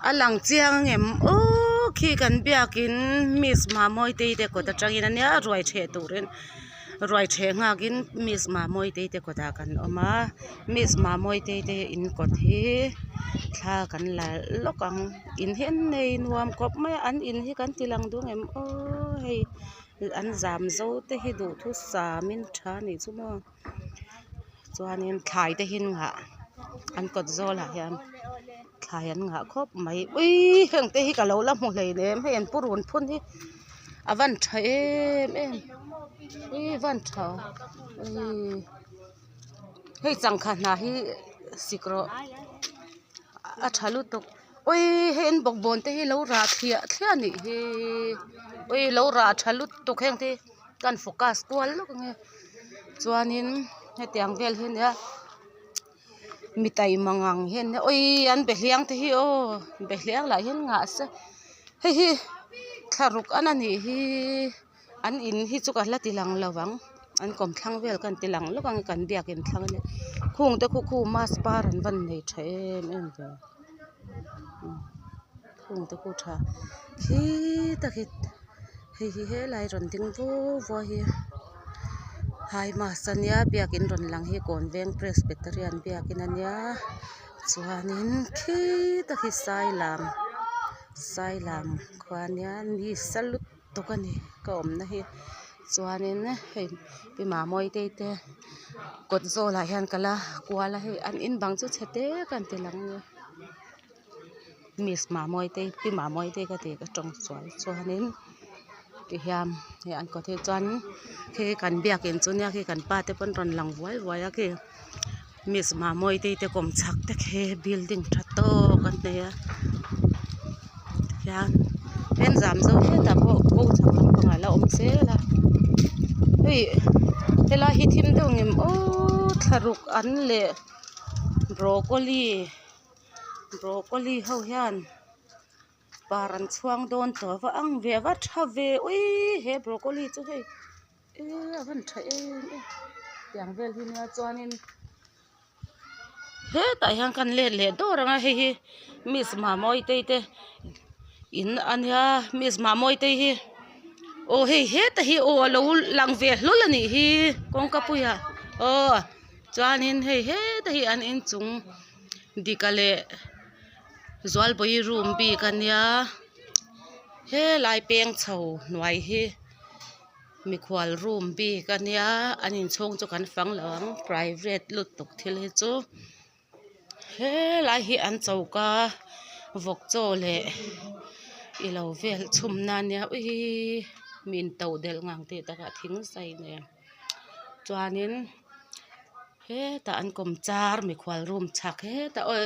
A lang chiang ang em aww khi kan biakin miss Mamawitei te kawt atangin ania ruai ṭheh turin ruai ṭheh nghakin miss Mamawitei te kawtah kan awm a miss Mamawitei te in kawt hi thla kan la lawk ang in hi an nei nuam khawp mai a an in hi kan ti lang duh ang em aww hei an zam zo te hi duhthusam in tha a nih chu maw. Chuanin thlai te hi an ngah an kawt zawlah hian thlai an ngah khawp mai uiii heng te hi ka lo la hmu hleinem hei an purun phun hi a van tha em em uii van tha uii hei changkha hnah hi sik rawh a tha lutuk uii hei an bawkbawn te hi lo rah thliah thliah a nih hi uii lo rah tha lutuk heng te hi ka han focus kual lawk ang e. Chuanin hetiang vel hi ania mi taima ngang hi an nia awii an behliang te hi aw behliang lah hian ngah se hei hi thlaruk an anih hi an in hi chu ka la ti lang lo ang an kawmthlang vel ka han ti lang lawk ang kan biakin thlang ania khung te khu khu mask par an van nei tha em em ve khung te khu tha khi tak hi. Hei hi helai rawn ding vuau vuau hi hai mass ania biakin rawn lang hi kawnveng presbyterian biakin ania chuanin khi tak hi sailam sailam khua ania mi sa lutuk a ni ka awmna hi chuanin hei pi mamawitei te kawt zawlah hian ka la kual a hei an in bang chu chhe te ka han ti lang ania. Miss Mamawitei pi Mamawitei ka tih ka tawng sual chuanin tihian hei an kawt hi chuan khi kan biakin chu nia khi kan pa te pawn rawn lang vuai vuai a khi Miss Mamawitei te kawm chhak te khi building tha tawk an nei a tihian then zam zo hetah pawh ko chhak lampangah a la awm zel a hei helai hi thim deuh ang em aww thlaruk an leh broccoli. Broccoli ho hian par an chhuang dawn tawh a va ang ve a va tha ve uiii he broccoli chu hei eee a van tha em em tiang vel hi nia chuanin hetah hian kan let leh dawr ang a hei hi miss Mamawitei te in a nia miss Mamawitei hi aw hei heta hi aw a lo lang ve hlawl a nih hi kawngka puiah aw chuanin hei heta hi an inchung. Dika leh Zualbawi room bik a nia helai peng chho hnuai hi mikhual room bik a nia an inchhung chu kan fang lo ang private lutuk thil hi chu helai hi an choka vawk chaw leh ilo vel chhum na ania uiii mi in to delh ngang tih takah thing zai nen chuanin. Hetah an kawm char mikhual room chhak hetah aw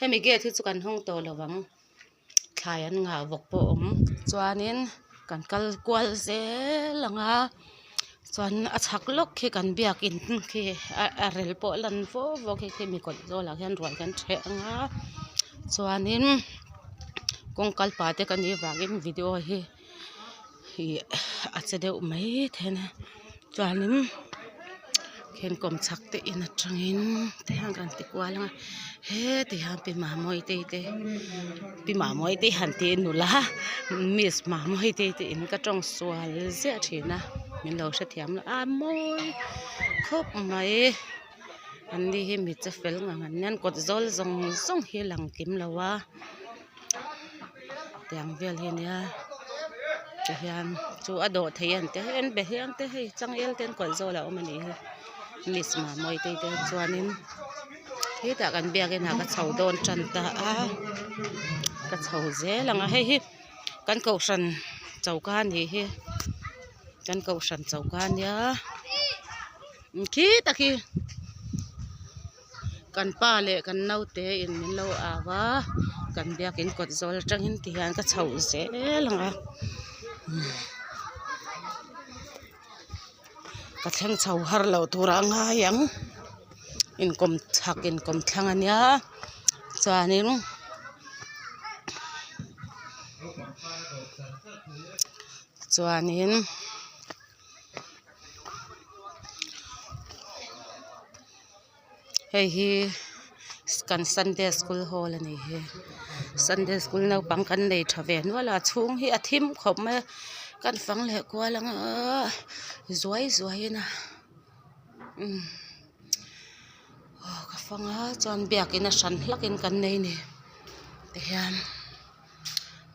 hemi gate hi chu kan hawng tawh lo ang thlai an ngah vawk pawh a awm chuanin kan kal kual zel ang a chuan a chhak lawk khi kan biakin khi a rel pawh a lan fo bawk a khi mi kawt zawlah khian ruai kan ṭheh ang a chuanin kawng kal pah te ka nih vangin video hi ih a che deuh mai thei a ni chuanin khian kawmchhak te in atangin te hian kan ti kual ang a heti hian pi Mamawitei te pi Mamawitei han tih nula miss Mamawitei te in ka tawng sual ziah thin a min lo hrethiam lo a mawi khawp mai an ni hi mi che fel ngang an nia an kawt zawl zawng zawng hi a lang kim lo a. Tiang vel hi ania tihian chu a dawh theih an ti a an be hiang te hei changel te an kawlh zawlah a awm anih hi miss Mamawitei te chuanin hetah kan biakin ah ka chho dawn tan ta a ka chho zel ang a hei hi kan kohhran choka anih hi kan kohhran choka ania khitah khi. Kan pa leh kan naute in min lo au a kan biakin kawt zawl atangin ti hian ka chho zel ang a ka thleng chho har loh tur a ngai ang inkawm chhak inkawm thlang ania chuanin chuanin. Hei hi kan sunday school hall a ni hi. Sunday school naupang kan nei tha ve nual a a chhung hi a thim khawp mai a kan fang leh kual ang a zuai zuai in a umm aw ka fang a chuan biakin a hran hlak in kan nei a ni tihian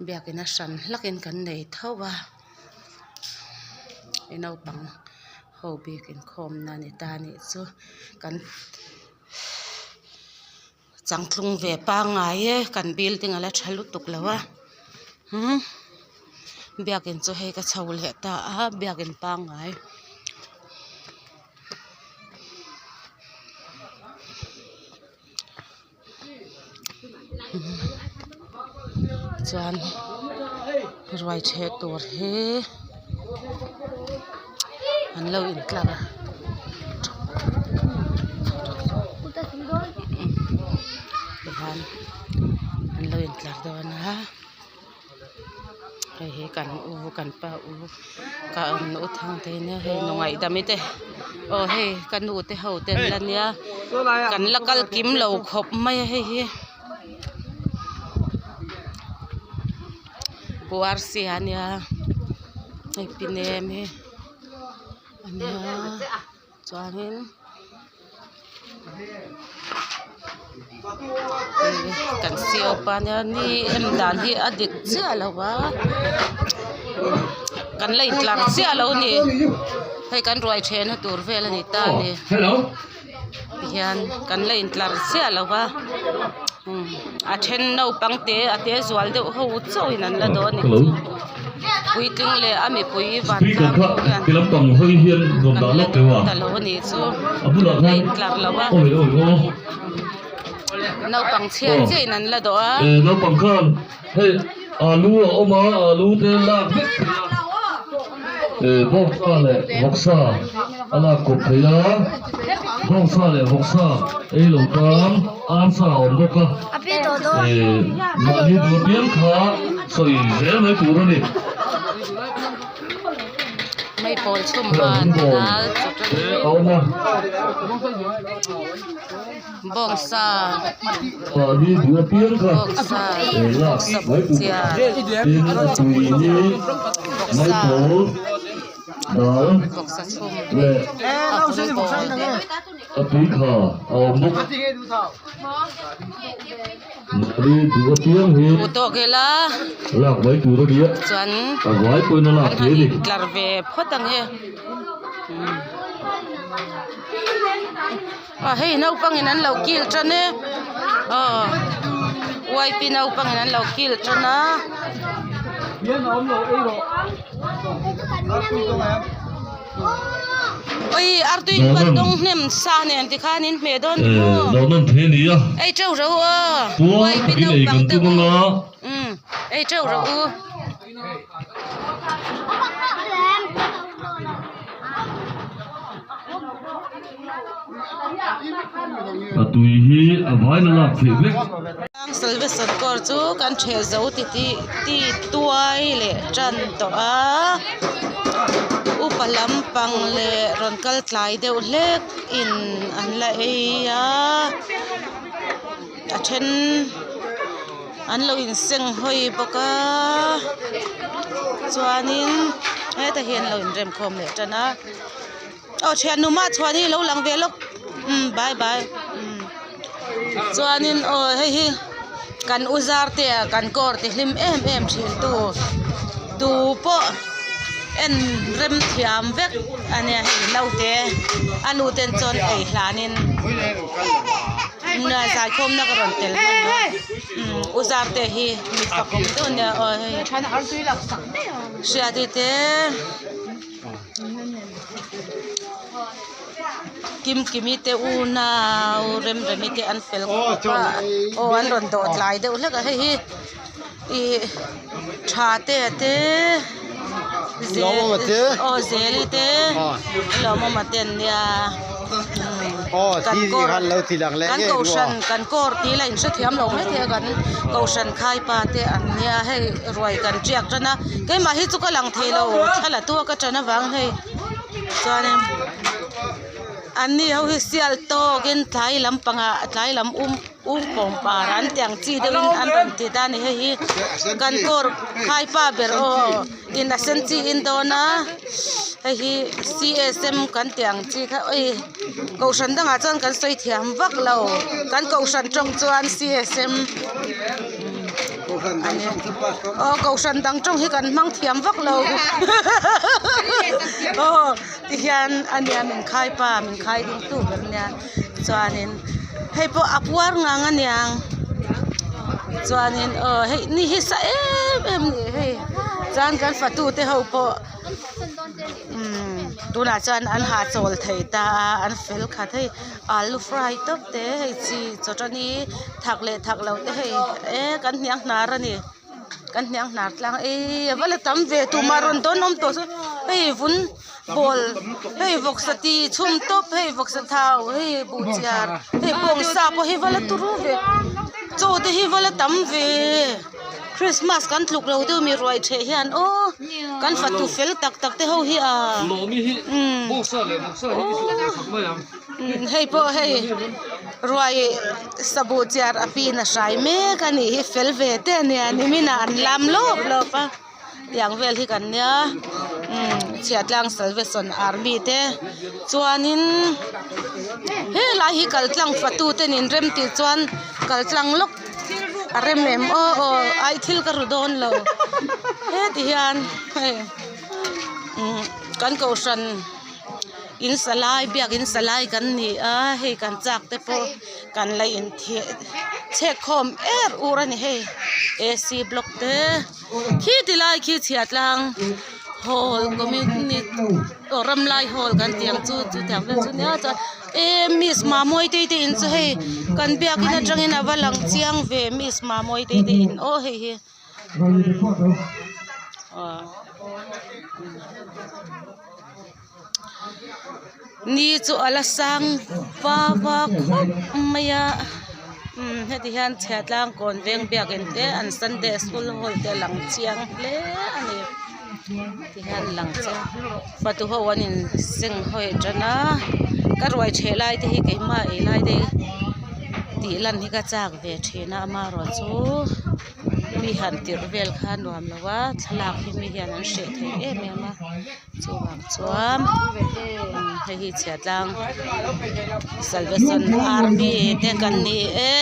biakin a hran hlak in kan nei tho a naupang ho bik inkhawm na a ni ta a nih chu kan. Changtlung ve pangngai e kan building a la tha lutuk lo a umm biakin chu hei ka chho leh ta a biakin pangngai. Chuan ruai ṭheh tur hi an lo intlar a tihian an lo intlar dawn a hei hi kan u kan pa u ka u thangte nia hei nu ngaihdami te aw hei ka nu te ho te an la nia kan la kal kim lo khawp mai a hei hi Pu Arsia ania hei pi nem hi ania chuanin kan C O pa ania ni em dan hi a dik chiah lo va kan la intlar chiah lo a ni hei kan ruai thehna tur vel a ni ta a ni tihian kan la intlar chiah lo va a then naupang te a te zual deuh ho chauhin an la dawn a ni puitling leh a mipui vantlang ho hian kan la dawn ta lo a nih chu la intlar lo a naupang chhiat chiah in an la dawh a. Eh bawngsa leh vawksa a lak kawp thei a bawngsa leh vawksa ei lo tan arsa a awm bawk a eh mahni duh apiang kha sawi zel mai tur a ni. Meipawl chhum van dal chu a awm a. Bawngsa Mahni duh apiang kha bawngsa eh lak bawngsa mai tur chian tin a tui hi bawngsa maipawl dal bawngsa chhum leh a vun pawl a tui kha a awm bawk. Mahni duh apiang hi Duh tawk ila lak mai tur a nia chuan a vai pawhin a lak kan thei han a ni. intlar ve phawt ang e. Aw hei naupangin an lo kil tan e aw yp naupangin an lo kil tan a. Oi artui khuan dawng hnem sa nen tikhan in hmeh dawn ni maw ei teuh ro aw yp naupang te u umm ei teuh ro u. A tui hi a vain a lak theih vek. Salvation kawr chu kan theh zo ti tih ti tuai leh tan tawh a upa lampang leh rawn kal tlai deuh hlek in an la ei a a then an lo in seng hawi bawk a chuanin hetah hian an lo inrem khawm leh tan a. Aw thiannu mah chhuan hi lo lang ve lawk umm bye bye umm chuanin aw hei hi kan u zar te ah kan kawr ti hlim em em thin tu tu pawh en rem thiam vek a nia hei naute a nu ten chuan ei hlanin zaikhawm na ka rawn tel hman a umm u zar te hi mi fakawm deuh a nia aw hei hriati te. Kimkimi te unau Remremi te an fel khawp a aw an rawn dawh tlai deuh hlek a hei hi ih tha te a te aw zeli te lawmawma te an nia kan kawr kan kohhran kan kawr tih lah in hrethiam lo maithei a kan kohhran khaipa te an nia hei ruai kan tiak tan a. Keimah hi chu ka lang thei lo thla la tu a ka ṭan avang hei chuanin anni ho hi sial tawkin tlai lampangah tlai lam um. Ungpawng par an tih ang chi deuhin an rawn ti ta a ni hei hi kan kawr khaipa ber aw in a sen chi in dawn a hei hi csm kan tih ang chi kha oi kohhran dangah chuan kan sawi thiam vak lo kan kohhran tawng chuan csm aw kohhran dang tawng hi kan hmang thiam vak lo aw tihian a nia min khaipa min khai ding tu ber nia. Chuanin hei pawh a puar ngang a niang chuanin aw hei ni hi sa em em a ni hei chuan kan fatu te ho pawh umm tunah chuan an hahchawl thei ta a an fel khat hei alu fry tawp te hei chi chawṭani thak leh thak loh te hei e kan hniang hnar a ni. Kan hniang hnar tlang eii a va la tam ve tumah rawn dawn awm tawh chu hei vun bawl hei vawksa ti chhum tawp hei vawksa thau hei buhchiar hei bawngsa pawh hi va la turu ve chaw te hi va la tam ve christmas kan tluk lo deuh mi ruai ṭheh hian aw kan fatu fel tak tak te ho hi a umm hei pawh hei ruai. Sabuh chiar a pin a hrai mek a nih hi fel ve te a nia nimin ah an lam lawp lawp a tiang vel hi kan nia umm chhiahtlang salvation army te chuanin helai hi kal tlang fatu ten in rem tih chuan kal tlang lawk a rem em aw aw ai thil ka ru dawn lo heti hian hei umm kan kohhran. In sa lai biak in sa lai kan ni a hei kan chak te pawh kan la in theh chhek khawm er ur a ni hei ac block te khi ti lai khi chhia tlang hall community aw ram lai hall kan tih ang chu chutiang vel chu nia chuan e miss Mamawitei te in chu hei kan biakin atangin a va lang chiang ve miss Mamawitei te in aw hei hi. Ni chu a la sang va va khawp mai a umm heti hian chhiatlang kawn veng biakin te an sunday school hall te a lang chiang hle a ni tihian a lang chiang fatu ho an in seng hawi tan a ka ruai ṭheh lai te hi keimah ei lai te hi tih lan hi ka chak ve ṭhin a amaherawhchu. Mi han tirh vel kha a nuam lo a thlalak hi mi hian an hreh thei em em a chuvang chuan hei hi chhiatlang salvation army te kan ni e.